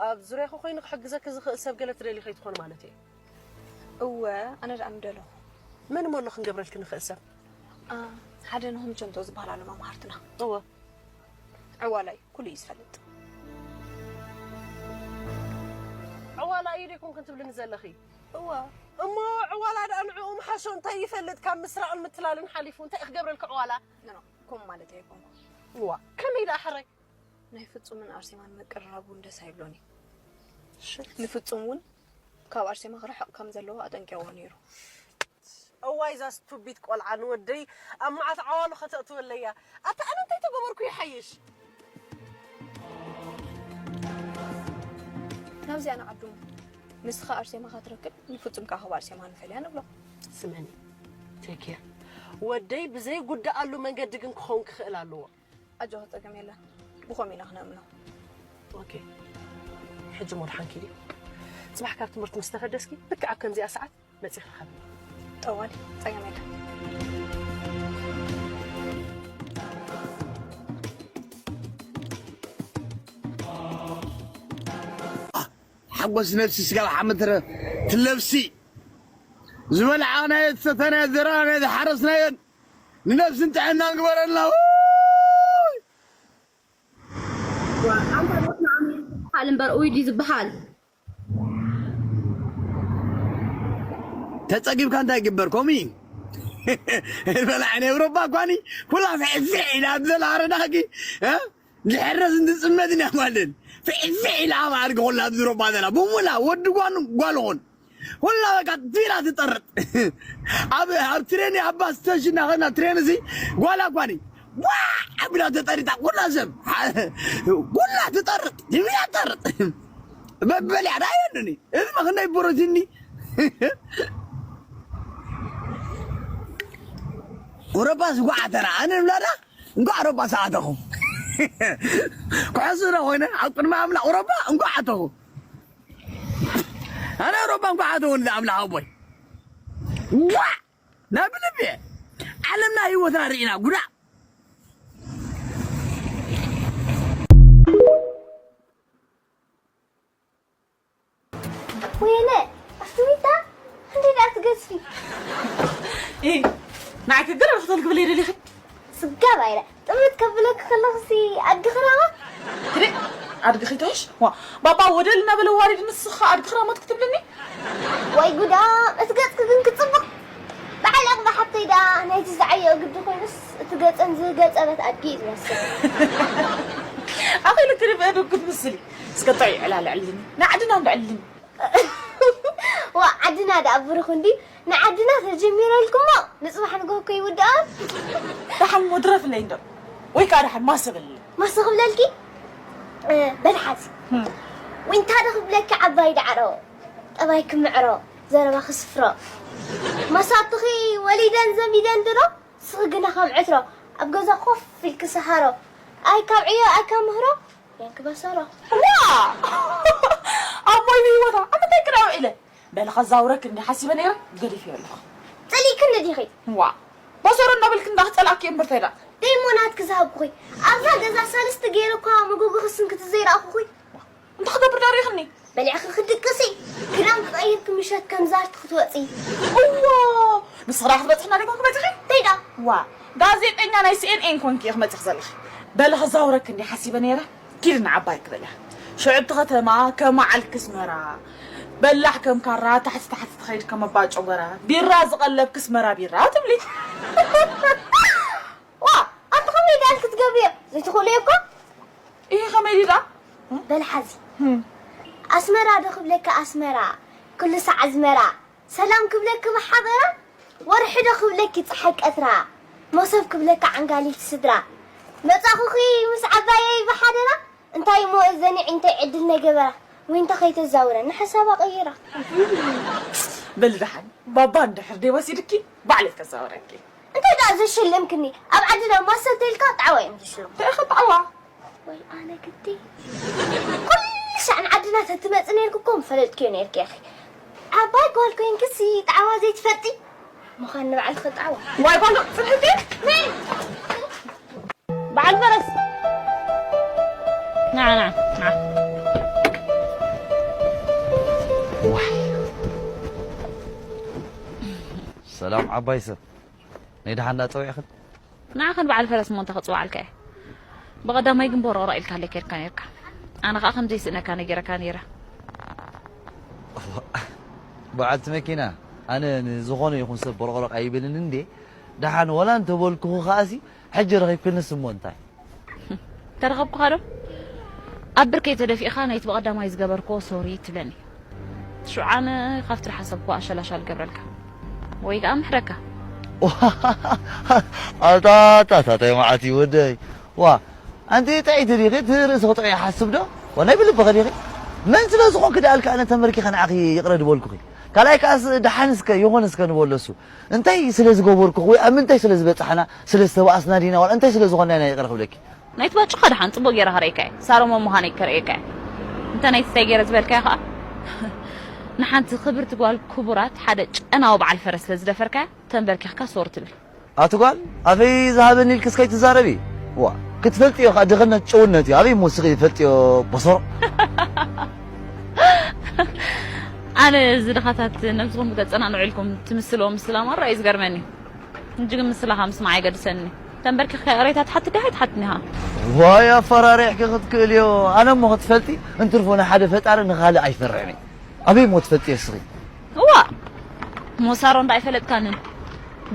ኣብ ዙርያኺ ኮይኑ ክሕግዘኪ ዝኽእል ሰብ ገለ ትደሊ ከይትኾኒ ማለተይ እየ። እወ ኣነ ደኣ ምደለኹ። መን እሞ ኣሎ ክንገብረልኪ ንኽእል ሰብ? ኣ፣ ሓደ ነሆም ቸንቶ ዝበሃል ኣሎ መማህርትና። እወ። ዕዋላ እዩ ኩሉ እዩ ዝፈልጥ። ዕዋላ እዩ ዶ ይኮንክን ትብልኒ ዘለኺ? እወ። እሞ ዕዋላ ደኣ ንዕኡ ምሓሾ እንታይ ይፈልጥ ካብ ምስራቕን ምትላልን ሓሊፉ እንታይ እዩ ክገብረልኪ ዕዋላ? ኖ ኖ ከምኡ ማለተይ ኣይኮንኩን። እዋ ከመይ ደኣ ሕራይ? ናይ ፍጹምን ኣርሴማን ምቅርራብ እውን ደስ ኣይብሎን እዩ። ንፍጹም እውን ካብ ኣርሴማ ክርሕቕ ከም ዘለዎ ኣጠንቂቕዎ ነይሩ። እዋይ እዛ ስቱቢት ቆልዓ ንወደይ ኣብ መዓት ዓዋሉ ከተእትወለይ እያ። ኣታ ኣነ እንታይ ተገበርኩ ይሓይሽ? ናብዚኣ ንዓዱ ንስኻ ኣርሴማ ክትረክብ ንፍጹም ከኣ ካብ ኣርሴማ ንፈልያ ንብሎ። ስምዕኒ ቴክ ኬር። ወደይ ብዘይ ጉዳኣሉ መንገዲ ግን ክኸውን ክኽእል ኣለዎ። ኣጆኻ፣ ጸገም የለን። ብኸምኡ ኢና ክነእምኖ። ኦኬ፣ ሕጂ ሞድሓንኪ ድዩ? ጽባሕ ካብ ትምህርቲ ምስ ተፈደስኪ ልክዕ ኣብ ከምዚኣ ሰዓት መጺኺ ርኸብኒ። ጠዋሊ፣ ጸገም የለን። ሓጎስ ነፍሲ ስጋ ሓመትረ ትለብሲ ዝበላዕናዮ ዝሰተናዮ ዝዘራእናዮ ዝሓረስናዮን ንነብስን ጥዕናን ግበረልና። ዝበሃል እምበር ኡይ ድዩ ዝበሃል? ተጸጊብካ እንታይ ይግበር ከምኡ እዩ። በላዕ ናይ ኤውሮጳ እኳኒ ኩላ ፍሕፍሕ ኢላ ኣብ ዘላ ኣረዳኺ ዝሕረስ እንትጽመት ኢና ማለት ፍሕፍሕ ኢላ ኣብ ኣድጊ ኩላ ኣብ ዝሮባ ዘላ ብሙላ ወዲ ጓኑ ጓልኹን ኩላ በቃ ፊላ ትጠርጥ ኣብ ኣብ ትሬን ኣብ ባስ ስቴሽን ናኸና ትሬን እዚ ጓላ እኳኒ ዋ ኣቢላ ተጠሪጣ ኩላ ሰብ ኩላ ትጠርጥ ትብያ ትጠርጥ በበልያ ዳየንኒ እዚ መኽነይ ብሮቲኒ ኦሮባ ዝጓዓተና ኣነ ንብላዳ እንኳዕ ሮባ ሰዓተኹም ክሕስረ ኮይነ ኣብ ቅድሚ ኣምላኽ ኦሮባ እንኳዕ ኣተኹም ኣነ ሮባ እንኳዕ ኣተኹም ኣምላኽ ኣቦይ ጓዕ ናብ ልቢ ዓለምና ህይወትና ርኢና ጉዳእ ወይነ ኣስትሚታ እንዴት ኣትገዝፊ ንዓይ ክግር ክትብል ክብል ይደሊኺ ስጋብ ኣይለ ጥምት ከብለክ ከለኽሲ ኣድግኽራዋ ትሪ ኣድግኺ ትሕሽ ዋ ባባ ወደል እናበለ ዋሪድ ንስኻ ኣድግኽራ ሞት ክትብልኒ ወይ ጉዳ እቲ ገጽክ ግን ክጽብቕ በዓል ኣቕባ ሓብተይ ደኣ ናይቲ ዝዓየኦ ግዲ ኮይኑስ እቲ ገጸን ዝገጸበት ኣድጊ እዩ ዝመስል ኣኺሉ ትሪፍ እዱ ክትምስሊ እስከ ጥዑይ ዕላል ዕልኒ ንዓድና እንዶ ዕልኒ ዋ ዓድና ደኣ ብሩኽ እንዲ ንዓድና ተጀሚረልኩሞ ንጽባሕ ንግሆ እኮ ይውድኣ ደሓን ሞ ድረፍለይ እንዶ ወይ ከዓ ደሓን ማሰበለይ ማሰ ክብለልኪ በልሓዚ ዊንታ ዶ ክብለኪ ዓባይ ዳዕሮ ጠባይ ክምዕሮ ዘረባ ክስፍሮ ማሳትኺ ወሊደን ዘሚደን ድሮ ስኺ ግና ከም ዕትሮ ኣብ ገዛ ኮፍ ኢልኪ ሰሃሮ ኣይ ካብ ዕዮ ኣይ ካብ ምህሮ ያንኪ በሰሮ ዋ ኣቦይ ብህይወታ ኣብ ምንታይ ክዳ ውዒለ በሊ ከዛውረክ እንዲ ሓሲበ ነይረ ገዲፍዮ ኣለኹ ጸሊእክኒ ዲኺ ዋ በሰሮ እናበልክ እንዳ ክጸልኣኪ እምበር ተዳ ደይሞ ናትኪ ዝሃብኩኺ ኣብዛ ገዛ ሳልስቲ ገይረ እኳ መጎጎ ክስንክቲ ዘይረኣኹኺ እንታይ ክገብር ዶ ሪእኽኒ በሊዕኺ ክድቅሲ ክዳን ክቐይርኪ ምሸት ከም ዛርቲ ክትወፂ እዎ ንስኺ ዳ ክትበፅሕና ዲኹም ክመፅኺ እንታይ ዳ ዋ ጋዜጠኛ ናይ ሲኤንኤን ኮንኪ ኢኺ መፂኺ ዘለኺ በሊ ክዛውረኪ እንዲ ሓሲበ ነይረ ኪዲ ንዓባይ ክበልያ ሽዑ እቲ ከተማ ከም መዓልኪ ኣስመራ በላሕ ከም ካራ ታሕቲ ታሕቲ ትኸይድ ከም ኣባ ጨጎራ ቢራ ዝቐለብኪ ኣስመራ ቢራ ትብሊ ዋ ኣንቲ ከመይ ደኣል ክትገብርዮ ዘይትኽእልዮ እኮ ይሄ ከመይ ድዳ በል ሓዚ ኣስመራ ዶ ክብለካ ኣስመራ ኩሉ ሳዕ ኣዝመራ ሰላም ክብለኪ ብሓበራ ወርሒ ዶ ክብለኪ ፀሓይ ቀትራ መሶብ ክብለካ ዓንጋሊት ስድራ መፃኹኺ ምስ ዓባየይ ብሓደራ እንታይ እሞ እዘኒ ዕንተይ ዕድል ነይ ገበራ ዊንታ ከይተዛውረ ንሓሳባ ቀይራ በሊ ደሓን ባባ እንድሕር ደይ ወሲድኪ ባዕለይ ከዛውረኪ እንታይ ደኣ ዘሸለምክኒ ኣብ ዓድና ማሰ ተይልካ ጣዕዋ እዮም ዝሽለሙ እንታይ ኢኻ ጣዕዋ ወይ ኣነ ግዲ ኩሉ ሻዕ ንዓድና ተትመፂ ነይርኩ እኮ ምፈለጥክዮ ነይርኪ ኢኺ ዓባይ ጓል ኮይንክሲ ጣዕዋ ዘይትፈልጢ ምዃን ንባዕልኺ ጣዕዋ ዋይ ጓል ፅንሕቲ በዓል ፈረስ ንዓ ንዓ ንዓ ዋይ ሰላም ዓባይ ሰብ ናይ ደሓን ዳ ፀዊዕኽን ንዓኽን በዓል ፈረስ እሞ እንተ ክፅውዓልካ እየ ብቐዳማይ ግን ቦሮቕሮቕ ኢልካለይ ከይድካ ነይርካ ኣነ ከዓ ከምዘይስእነካ ነጊረካ ነይረ በዓልቲ መኪና ኣነ ንዝኾነ ይኹን ሰብ ቦሮቕሮቕ ኣይብልን እንዴ ደሓን ወላ እንተበልኩኹ ከዓሲ ሕጂ ረኺብክንስ እሞ እንታይ ተረኸብኩኻ ዶ? ኣብ ብርከይ ተደፊእኻ ናይቲ ብቐዳማይ ዝገበርክዎ ሶሪ ትብለኒ። ሽዑ ኣነ ካብቲ ዝሓሰብክዎ ኣሸላሻል እገብረልካ ወይ ከኣ እምሕረካ። ኣታ ኣታ ኣታ ታይ መዓት እዩ ወደይ። ዋ ኣንቲ ጥዕይቲ ዲኺ እቲ ርእሲ ክጥዑ ይሓስብ ዶ? ዋናይ ብልብኺ ዲኺ? መን ስለ ዝኾንኪ ደኣልካ ኣነ ተመርኪኸ ንዓኺ ይቕረ ድበልኩኺ? ካልኣይ ከኣስ ደሓን እስከ ይኹን እስከ ንበሎ እሱ። እንታይ ስለ ዝገበርኩ ወይ ኣብ ምንታይ ስለ ዝበጻሕና፣ ስለ ዝተባኣስና ዲና ዋላ እንታይ ስለ ዝኾንና ኢና ይቕረ ክብለኪ? ናይቲ ባጭ እኳ ደሓን ጽቡቕ ጌረ ከርእየካ እየ። ሳሮን መን ምዃነይ ከርእየካ እየ። እንተ ናይቲ እንታይ ጌረ ዝበልካዮ ከኣ ንሓንቲ ክብርቲ ጓል ክቡራት ሓደ ጨናዊ በዓል ፈረስ ስለ ዝደፈርካያ ተንበርኪኽካ ሶሪ ትብል። ኣቲ ጓል ኣፈይ ዝሃበኒ ኢልክስ ከይትዛረቢ። ዋ ክትፈልጥዮ ከኣ ድኽነት ጭውነት እዩ። ኣበይ እሞ ስኺ ይፈልጥዮ በሰሮ። ኣነ እዚ ድኻታት ነብስኹም ከተጸናንዑ ኢልኩም ትምስልዎ ምስላ ማራ እዩ ዝገርመኒ። ሕጂ ግን ምስላኻ ምስማዕ ኣይገድሰኒ። ተንበርኪኽካ ይቕሬታ ትሓትት ዲኻ ኣይትሓትትን ኢኻ? ዋይ ኣፈራሪሕኪ ክትክእልዮ። ኣነ እሞ ክትፈልጢ እንትርፎ ንሓደ ፈጣሪ ንኻልእ ኣይፈርሕን እየ። ኣበይ እሞ ትፈልጥዮ እስኺ? እዋ እሞ ሳሮን ዶ ኣይፈለጥካንን?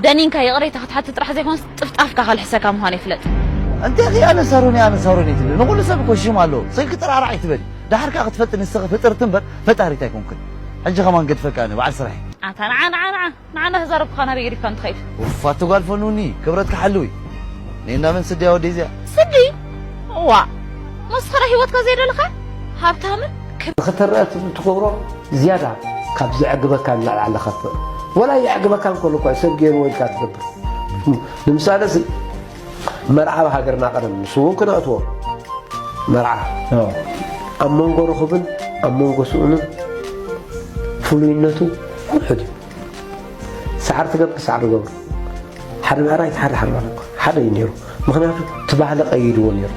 ደኒንካ ይቕሬታ ክትሓትት ጥራሕ ዘይኮነስ ጥፍጣፍካ ከልሕሰካ ምዃኑ ይፍለጥ። እንታይ ኢኺ ኣነ ሳሮን እየ ኣነ ሳሮን እየ ትብሊ? ንኹሉ ሰብ እኮ ሽም ኣለዎ። ስልኪ ጥራራዕ ኣይትበሊ። ደሓር ከኣ ክትፈልጢ ንስኺ ፍጥርቲ እምበር ፈጣሪት ኣይኮንክን። ሕጂ ከማን ገድፈካ ኣነ በዓል ስራሕ እየ። ኣታ ንዓ ንዓ ንዓ ንዓ እንዳተዛረብኩኻ ናበይ ገዲፍካ እንትኸይድ? ኡፍ ኣቲ ጓል ፈኑኒ ክብረትኪ ሓልዊ። ነይ እንዳመን ስድያ ወደይ እዚኣ? ስዲ? እዋ መስኸረ ህይወትካ ዘይደለኻ ሃብታምን ክብ ንኽትረአ ትብል ትገብሮ ዝያዳ ካብ ዘዕግበካ ንላዕሊ ኣለኻ ትበል። ወላ የዕግበካ እንከሎ እኳ ሰብ ገይርዎ ኢልካ ትገብር። ንምሳሌ ስ- መርዓ ኣብ ሃገርና ቀደም ንሱ እውን ክነእትዎ መርዓ ኣብ መንጎ ርኹብን ኣብ መንጎ ስኡንን ፍሉይነቱ ውሑድ እዩ። ሳዕሪ ትገብር ሳዕሪ ገብሩ ሓደ ብዕራይ ሓደ ሓደ ማለት እኮ ሓደ እዩ ነይሩ። ምክንያቱ እቲ ባህሊ ቀይድዎ ነይሩ።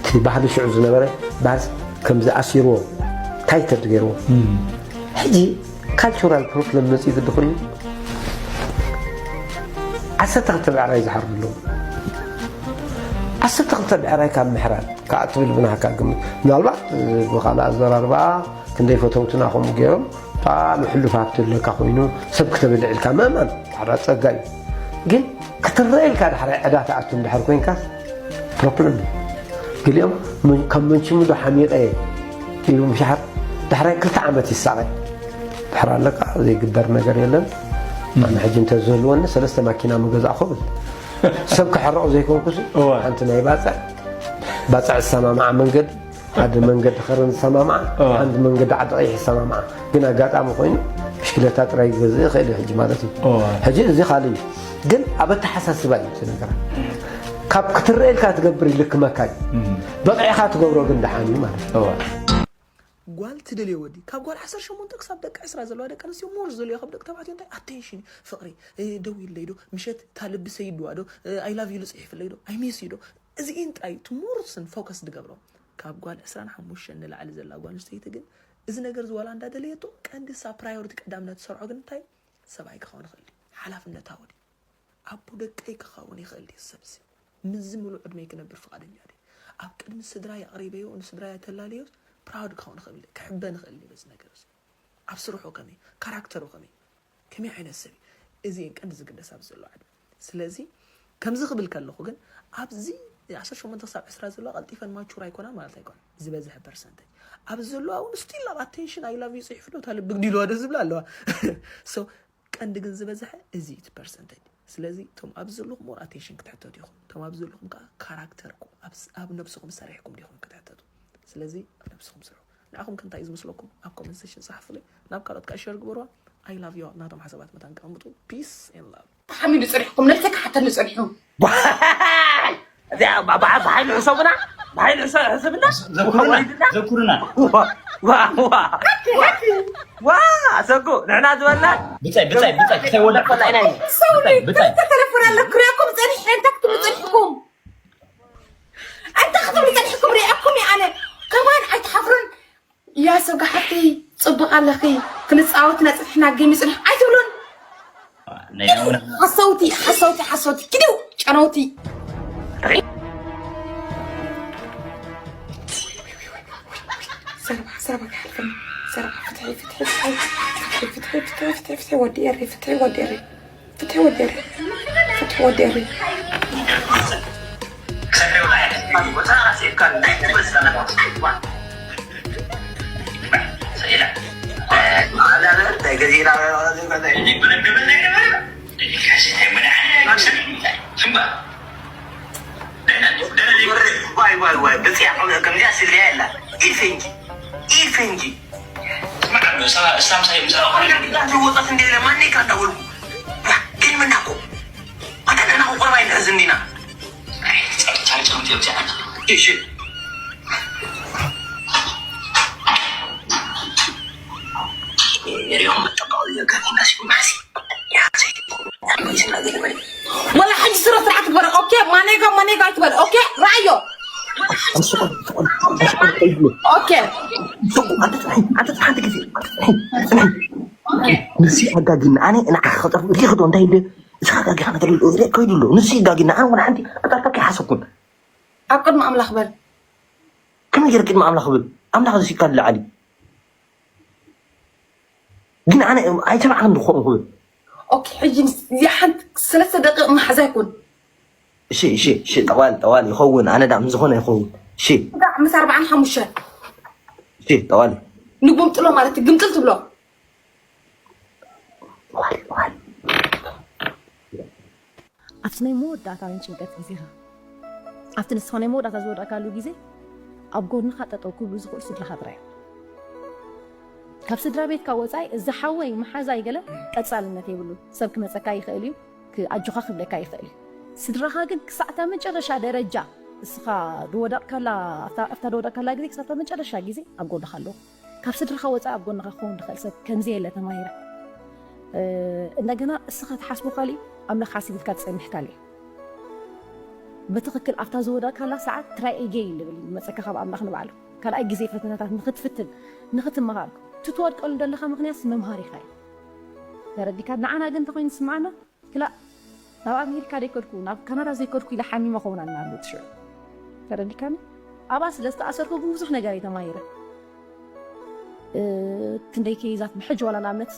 እቲ ባህሊ ሽዑ ዝነበረ ባህል ከምዚ ኣሲርዎ ታይተድ ገይርዎ። ሕጂ ካልቸራል ፕሮብለም መፅኡ ግዲ ኮይኑ ዓሰርተ ክልተ ብዕራይ ዝሓርዱ ኣለዉ። ዓሰርተ ክልተ ብዕራይ ካብ ምሕራድ ከዓ ትብል ብናሃካ ግምት ምናልባት ብካልእ ኣዘራርባ ክንደይ ፈተውትና ከምኡ ገይሮም ብጣዕሚ ሕሉፍ ሃብቲ ኣለካ ኮይኑ ሰብ ክተበልዕ ኢልካ ምእማን ሓደ ፀጋ እዩ። ግን ክትረአ ኢልካ ዳሕራይ ዕዳ ትኣቱ እንድሕር ኮይንካስ ፕሮብለም እዩ። ገሊኦም መን- ካብ መንሽሙ ዶ ሓሚቐ እየ ኢሉ ምሻሓር ዳሕራይ ክልተ ዓመት ይሳቐ ድሕር ኣለካ ዘይግበር ነገር የለን። ኣነ ሕጂ እንተዝህልወኒ ሰለስተ ማኪና ምገዛእኹ ብል ሰብ ክሕርቕ ዘይኮንኩስ እወ። ሓንቲ ናይ ባፅዕ ባፅዕ ዝሰማምዓ መንገዲ ሓደ መንገዲ ከረን ዝሰማምዓ እወ። ሓንቲ መንገዲ ዓዲ ቀይሕ ዝሰማምዓ ግን ኣጋጣሚ ኮይኑ ብሽክለታ ጥራይ ይገዝእ ይኽእል እዩ ሕጂ ማለት እዩ እወ። ሕጂ እዚ ካልእ እዩ ግን ኣብ ኣተሓሳስባ እዩ እቲ ነገር ካብ ክትረአ ኢልካ ትገብር ይልክመካ እዩ እም። በቂዕካ ትገብሮ ግን ደሓን እዩ ማለት እዩ እወ። ጓል ትደልዮ ወዲ ካብ ጓል ዓሰርተ ሸሞንተ ክሳብ ደቂ ዕስራ ዘለዋ ደቂ ኣንስትዮ ሞር ዝደልዮ ካብ ደቂ ተባዕትዮ እንታይ ኣቴንሽን ፍቕሪ እ፣ ደው ኢለይ ዶ ምሸት እታ ልቢ ሰይድዋ ዶ ኣይ ላቭ ዩ ልፅሒፍለይ ዶ ኣይ ሚስ ዩ ዶ እዚኢን ጥራይ እቲ ሞር ስን ፎከስ ዝገብሮ ካብ ጓል ዕስራን ሓሙሽተን ንላዕሊ ዘላ ጓል ኣንስተይቲ ግን እዚ ነገር እዚ ዋላ እንዳደለየቶ ቀንዲ እሳ ፕራዮሪቲ ቀዳምነት ትሰርዖ ግን እንታይ ሰብኣይ ክኸውን ይኽእል እዩ ሓላፍነታዊ ድዩ ኣቦ ደቀይ ክኸውን ይኽእል ድዩ ሰብዚ ምስዚ ምሉእ ዕድመይ ክነብር ፍቓደኛ ድየ ኣብ ቅድሚ ስድራይ ኣቕሪበዮ ንስድራይ ኣተላልዮስ ፕራውድ ክኸውን ይኽእል ድየ ክሕበን ይኽእል ድየ በዚ ነገር እዚ ኣብ ስርሑ ከመይ ካራክተሩ ከመይ ከመይ ዓይነት ሰብ እዩ እዚ እየን ቀንዲ ዝግደስ ኣብዚ ዘሎ ዓድና ስለዚ ከምዚ ክብል ከለኹ ግን ኣብዚ ዓሰርተ ሸሞንተ ክሳብ ዕስራ ዘለዋ ቀልጢፈን ማቹር ኣይኮናን ማለት ኣይኮነን ዝበዝሐ ፐርሰንተጅ ኣብዚ ዘለዋ እውን ስቲል ኣብ ኣቴንሽን ኣይ ላቭ ዩ ፅሒፉ ዶ እታ ልቢ ግዲልዋ ዶ ዝብላ ኣለዋ so ቀንዲ ግን ዝበዝሐ እዚ እቲ ፐርሰንተጅ ስለዚ እቶም ኣብዚ ዘለኹም ሞር ኣቴንሽን ክትሕተቱ ኢኹም እቶም ኣብዚ ዘለኹም ከዓ ካራክተርኩም ኣብ ነብስኹም ሰሪሕኩም ዲኹም ክትሕተቱ ስለዚ ኣብ ነብስኹም ስርሑ ንዓኹም ከ እንታይ እዩ ዝመስለኩም ኣብ ኮመንት ሴክሽን ፀሓፉለይ ናብ ካልኦት ከዓ ሸር ግበርዋ I love you ናቶም ሓሳባት መታን ከቐምጡ peace and love ተሓሚሉ ፀኒሕኩም ነብሰ ክሓተኒ ፀኒሑ እዚኣ ብሓይሉ ሕሰቡና ብሓይሉ ሕሰብና ዘኩርና ዘኩርና ዋ ሰጉ ንሕና ዝበልና ብፀይ ብፀይ ብፀይ ክተይወልዕ ብፀይ ብፀይ ተለፎን ኣለኩ ሪኣኩም ፀኒሐ እንታይ ክትብሉ ፀኒሕኩም እንታይ ክትብሉ ፀኒሕኩም ሪኣኩም ኣነ ከማን ኣይትሓፍሩን ያሰጋ ሓፍተይ ፅቡቅ ኣለኺ ክንፃወት ነፅንሕና ጌም ይፅንሕ ኣይትብሉን ሓሰውቲ ሓሰውቲ ሓሰውቲ ኪዱ ጨነውቲ ዘረባ ዘረባ ክሓልፈኒ ዘረባ ፍትሒ ፍትሒ ፍትሒ ፍትሒ ፍትሒ ፍትሒ ወዲ ኤሪ ፍትሒ ወዲ ኤሪ ፍትሒ ወዲ ኤሪ ፍትሒ ወዲ ኤሪ ብፅያ ከምዚኣ ስድሪያ የላ ኢድ ፈንጂ ኢድ ፈንጂ እሳ- እሳም ሳይ ምሳሌ ወጣት እንደ ለማን ካንዳ ወልኩ ግን ምናኮ አታና ቆርባይ ለዝንዲና ቻርቻም ጀብጃ እሺ ሪሆም ተቃው የገና ሲማሲ ወላ ሓንቲ ስረ ስርዓት ትግበር። ኦኬ ማኔጋ ማኔጋ ትግበር። ኦኬ ራዮ ኦኬ ሓንቲ ግዜ ንሲ ኣጋጊና ኣነ ንዓ ክጠፍ ሪክዶ እንታይ እንደ እዛ ኣጋጊኻ ነገር ሪእ ከይዱ ኣሎ ንሲ ኣጋጊና ኣነ ወላ ሓንቲ ኣጣጣ ከይሓሰብኩን ኣብ ቅድሚ ኣምላኽ በል። ከመይ ገይረ ቅድሚ ኣምላኽ ብል ኣምላኽ ዝሲካ ንላዓሊ ግን ኣነ ኣይሰማዕክን ድኾኑ ክብል ኦኬ ሕጂ ሓንቲ ሰለስተ ደቂቕ መሓዛ ይኩን እሺ እሺ እሺ ጠዋል ጠዋል ይኸውን ኣነ ዳ ምዝኾነ ይኸውን እሺ ምስ ኣርባዓን ሓሙሽተን እሺ ጠዋል ንጉምጥሎ ማለት ግምጥል ትብሎ ጠዋል ጠዋል ኣብቲ ናይ መወዳእታ ናይ ጭንቀት ግዜኻ ኣብቲ ንስኻ ናይ መወዳእታ ዝወደእካሉ ግዜ ኣብ ጎንኻ ጠጠው ክብሉ ዝኽእሉ ስድራኻ ጥራይ እዮም። ካብ ስድራ ቤትካ ወፃኢ እዚ ሓወይ መሓዛይ ገለ ቀፃልነት የብሉ ሰብ ክመፀካ ይኽእል እዩ ኣጆኻ ክብለካ ይኽእል እዩ ስድራኻ ግን ክሳዕታ መጨረሻ ደረጃ እስኻ ዝወደቕካላ ኣብታ ዝወደቕካላ ግዜ ክሳዕታ መጨረሻ ግዜ ኣብ ጎንኻ ኣለዉ ካብ ስድርኻ ወፃኢ ኣብ ጎንኻ ክኸውን ዝኽእል ሰብ ከምዚ የለ ተማሂረ። እንደገና እስኻ ትሓስቦ ካሊእ ኣምላኽ ሓሲብ ኢልካ ትፀንሕ ካሊእ። ብትኽክል ኣብታ ዝወደእካላ ሰዓት ትራይ ኤጌይን ዝብል እዩ ዝመፀካ ካብ ኣምላኽ ንባዕሉ። ካልኣይ ግዜ ፈተናታት ንኽትፍትን ንኽትመሃር እቲ ትወድቀሉ ዘለኻ ምኽንያት መምሃሪኻ እዩ። ተረዲካ ንዓና ግን እንተኾይኑ ዝስምዓና ክላእ ናብ ኣሜሪካ ዘይከድኩ ናብ ካናዳ ዘይከድኩ ኢለ ሓሚመ ኸውን ኣናሉ ትሽዑ ተረዲካኒ ኣብኣ ስለ ዝተኣሰርኩ ግን ብዙሕ ነገር እየ ተማሂረ ክንደይ ከይዛት ብሕጂ ዋላ ንኣብነት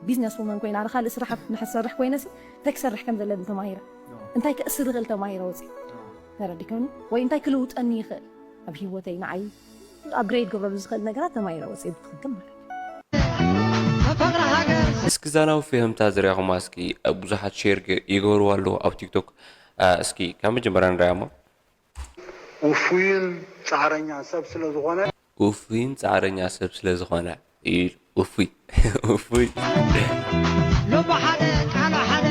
ቢዝነስ ውመን ኮይና ኣነ ካልእ ስራሕ ንሕሰርሕ ኮይነሲ እንታይ ክሰርሕ ከም ዘለኒ ተማሂረ እንታይ ክእስር ይኽእል ተማሂረ ወፂ ተረዲካኒ ወይ እንታይ ክልውጠኒ ይኽእል ኣብ ህይወተይ ንዓይ ኣፕግሬድ ገብረሉ ዝኽእል ነገራት ተማሂረ ወፂ ብትኽክል ማለት እዩ እስኪ ዛናዊ ፍህምታ ዝርያኹማ እስኪ ኣብ ብዙሓት ሼር ይገብርዋ ኣለዉ ኣብ ቲክቶክ እስኪ ካብ መጀመርያ ንርያሞ ውፉይን ፃዕረኛ ሰብ ስለ ዝኾነ ውፉይን ፃዕረኛ ሰብ ስለ ዝኾነ እዩ ውፉይ ውፉይ ልቡ ሓደ ቃሉ ሓደ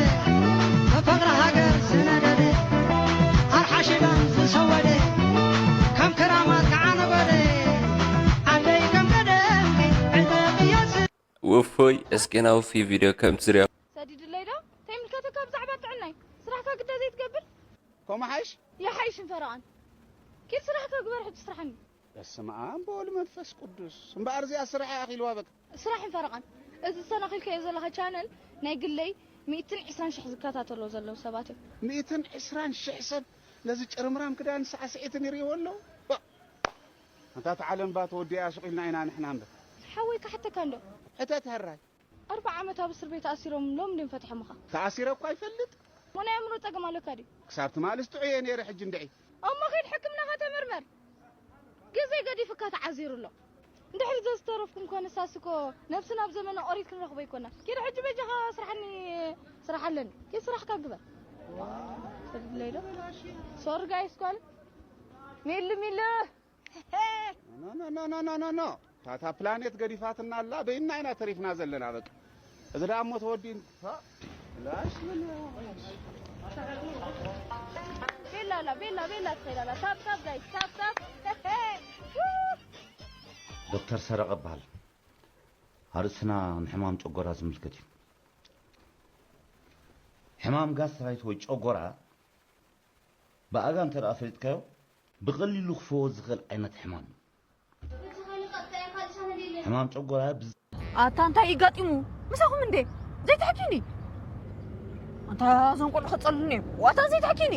ብፍቕሪ ሃገር ዝነደደ ኣርሓ ሽባን ዝሰወደ ከም ክራማት ከዓ ነጎደ ዓደይ ከም ቀደምኪ ዕንተ ቅያስ ውፉይ እስኪ ናውፊ ቪድዮ ከም ትዝሪኦ ሰዲድለይ ዶ ተይምልከተካ ብዛዕባ ጥዕናይ ስራሕካ ግዳ ዘይትገብር ከምኡ ሓይሽ ይሓይሽን ፈረቓን ኪድ ስራሕካ ግበር ሕጂ ስራሕኒ በስመ ኣብ በወልድ መንፈስ ቅዱስ እምበኣር እዚኣ ስራሕ እያ ኣኺልዋ በቃ ስራሕን ፈረቓን እዚ ዝሰናኺልካዮ ዘለኻ ቻነል ናይ ግለይ ሚእትን ዕስራን ሽሕ ዝከታተሎ ዘለዉ ሰባት እዮም ሚእትን ዕስራን ሽሕ ሰብ ነዚ ጭርምራም ክዳን ሳዕስዒትን ይሪእዎ ኣለዉ ኣንታ እቲ ዓለም ባ ተወዲኣ ሱቕ ኢልና ኢና ንሕና እምበር ሓወይ ክሓተካ እንዶ ሕተት ሕራይ ኣርባዓ ዓመት ኣብ እስር ቤት ኣሲሮም ሎም ድም ፈትሖምኻ ተኣሲረ እኳ ይፈልጥ ሞ ናይ ኣእምሮ ጸገም ኣለካ ድዩ ክሳብ ትማልስ ጥዑየ ነይረ ሕጂ እንድዒ እሞ ኸይድ ሕክምናኻ ተመርመር ግዜ ገዲፍካ ተዓዚሩ ኣሎ እንድሕር ዘዝተረፍኩም ኮነ ሳስኮ ነብስና ኣብ ዘመነ ኦሪት ክንረኽቦ ይኮና ኪድ ሕጂ በጃኻ ስራሕኒ ስራሕ ኣለኒ ኪድ ስራሕካ ግበር ሰድለይ ዶ ሶሪ ጋይስ ኳል ሚሉ ሚሉ ኖ ኖ ኖ ኖ ኖ ታታ ፕላኔት ገዲፋትና ኣላ በይና ኢና ተሪፍና ዘለና በቃ እዚ ደኣ እሞ ተወዲን ላሽ ቤላ ኣላ ቤላ ቤላ ትኸይድ ኣላ ታብ ታብ ጋይስ ታብ ታብ ዶክተር ሰረቐ እበሃል ኣርእስትና ንሕማም ጨጎራ ዝምልከት እዩ ሕማም ጋስትራይት ወይ ጨጎራ ብኣጋ እንተ ደኣ ፈሊጥካዮ ብቐሊሉ ክፈወስ ዝኽእል ዓይነት ሕማም እዩ ሕማም ጨጎራ ብዝ- ኣታ እንታይ እዩ ጋጢሙ ምሳኹም እንዴ ዘይትሕኪኒ ኣንታ እዞም ቆልዑ ከፀሉኒ እዮም ዋታ ዘይትሕኪኒ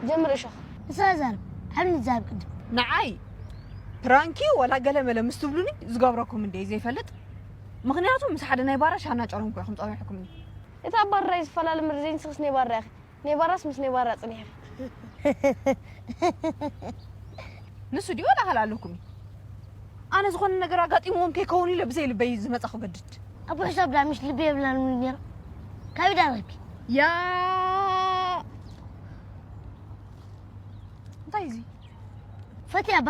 ጀምር እሾኽ ንስኻ ዛረብ ሓብኒ ዛረብ ቅድም ንዓይ ፕራንኪ ወላ ገለ መለ ምስ ትብሉኒ ዝገብረኩም እንዴ ዘይፈልጥ ምኽንያቱ ምስ ሓደ ናይ ባራ ሻና ጨረምኩ ኢኹም ፀዊሕኩምኒ እታ ባራ እዩ ዝፈላለ ምርዘይ ንስኽስ ናይ ባራ ኢኺ ናይ ባራስ ምስ ናይ ባራ ጽኒሕኺ። ንሱ ድዩ ወላ ካልእ ኣለኩም እዩ? ኣነ ዝኾነ ነገር ኣጋጢምዎም ከይከውን ኢለ ብዘይ ልበይ ዝመጻኹ ገድድ። ኣቦ ሕሳብ ዳ ምሽ ልቢ የብላን ምን ነይሩ። ካበይ ዳ ረኺብኪ? ያ እንታይ እዚ? ፈትያ ባ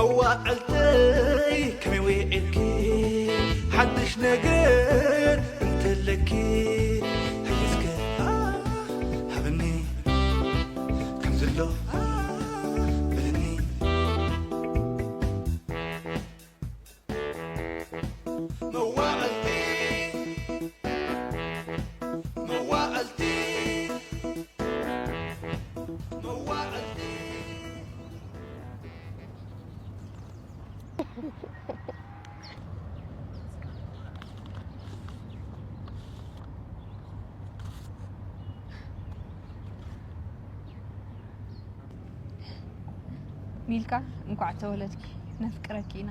መዋዕልተይ ከመይ ውዒልኪ? ሓድሽ ነገር እንተለኪ፣ ሕጂ እስከ ሃብኒ፣ ከም ዘሎ በልኒ። መዋዕልቲ፣ መዋዕልቲ፣ መዋዕልቲ። ሚልካ፣ እንኳዕ ተወለድኪ። ነፍቅረኪ ኢና።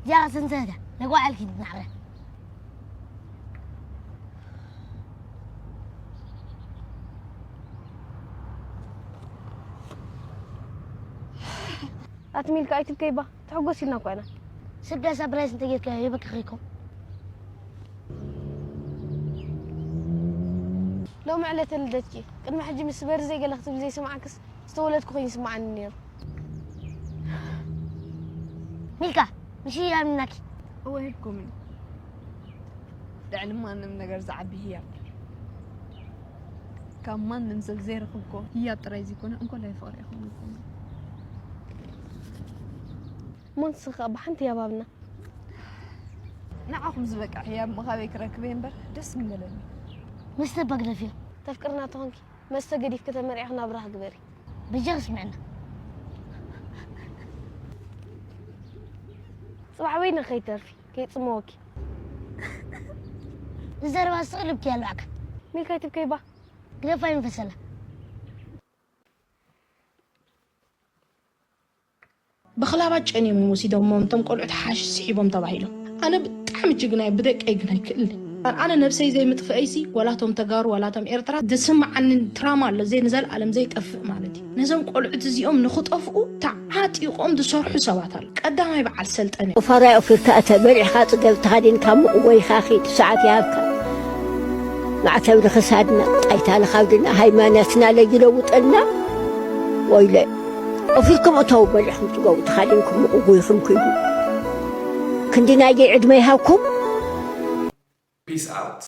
እዚኣ ሰንሰለታ ነጓዓልኪ ትናዕረ። ኣቲ ሚልካ ኣይትብከይባ፣ ትሕጎስ ኢልና እኮ ኢና። ስዳ ሳፕራይዝ እንተጌርካዮ የበክኸይኮ። ሎሚ ዕለተ ልደትኪ፣ ቅድሚ ሕጂ ምስ በርዘይ ገለ ክትብል ዘይሰማዕክስ ዝተወለድኩ ኮይኑ ይስምዓኒ ነይሩ። ሚልካ፣ ምሽ ያምናኪ። እወ ሂብኩምኒ። ልዕሊ ማንም ነገር ዝዓቢ ህያብ። ካብ ማንም ሰብ ዘይረኸብኩዎ ህያብ ጥራይ ዘይኮነ፣ እንኮላይ ፍቕሪ ኢኹም ሂብኩምኒ። እሞ ንስኺ ኸኣ ብሓንቲ ህያብ ሃብና። ንዓኹም ዝበቅዕ ህያብ እሞ ካበይ ክረክብ እየ እምበር፣ ደስ ምበለኒ። መስተ እባ ግደፍዮ። ተፍቅርና ተኾንኪ፣ መስተ ገዲፍኪ ተመርዒኺ ናብራኺ ግበሪ። በጃኺ ስምዕና። ጽባሕ በይንኺ ከይትተርፊ፣ ከይጽመወኪ። ዝዘረባ ስቕ ልብኪ ኣለዋዕካ። ሚልካ ኣይትብከይባ። ግደፋ ይንፈሰላ። ብኽላባት ጨንዮም እዮም ወሲዶሞም፣ እቶም ቆልዑት ሓሽሽ ስሒቦም ተባሂሎም። ኣነ ብጣዕሚ ጅግናይ፣ ብደቀይ ግን ኣይክእልን። ኣነ ነብሰይ ዘይምጥፍአይሲ፣ ዋላቶም ተጋሩ፣ ዋላቶም ኤርትራ፣ ዝስምዓኒ ትራማ ኣሎ፣ ዘይ-፣ ንዘለኣለም ዘይጠፍእ ማለት እዩ። ነዞም ቆልዑት እዚኦም ንኽጠፍኡ ተዓጢቖም ዝሰርሑ ሰባት ኣለዉ። ቀዳማይ በዓል ሰልጠነ እዩ። ኦፋራይ ኦፊርካ እተ በሊዕኻ ጽገብ ተኸዲንካ ምቕወይኻ ኺድ ሰዓት ይሃብካ። ማዕተብ ንኽሳድና፣ ጣይታ ንኻብድና፣ ሃይማኖትና ለይለውጠልና። ወይለ። ኦፊርኩም እተው በሊዕኹም ጽገቡ ተኸዲንኩም ምቕውይኹም ኪዱ። ክንዲ ናይገይ ዕድመ ይሃብኩም። Peace out.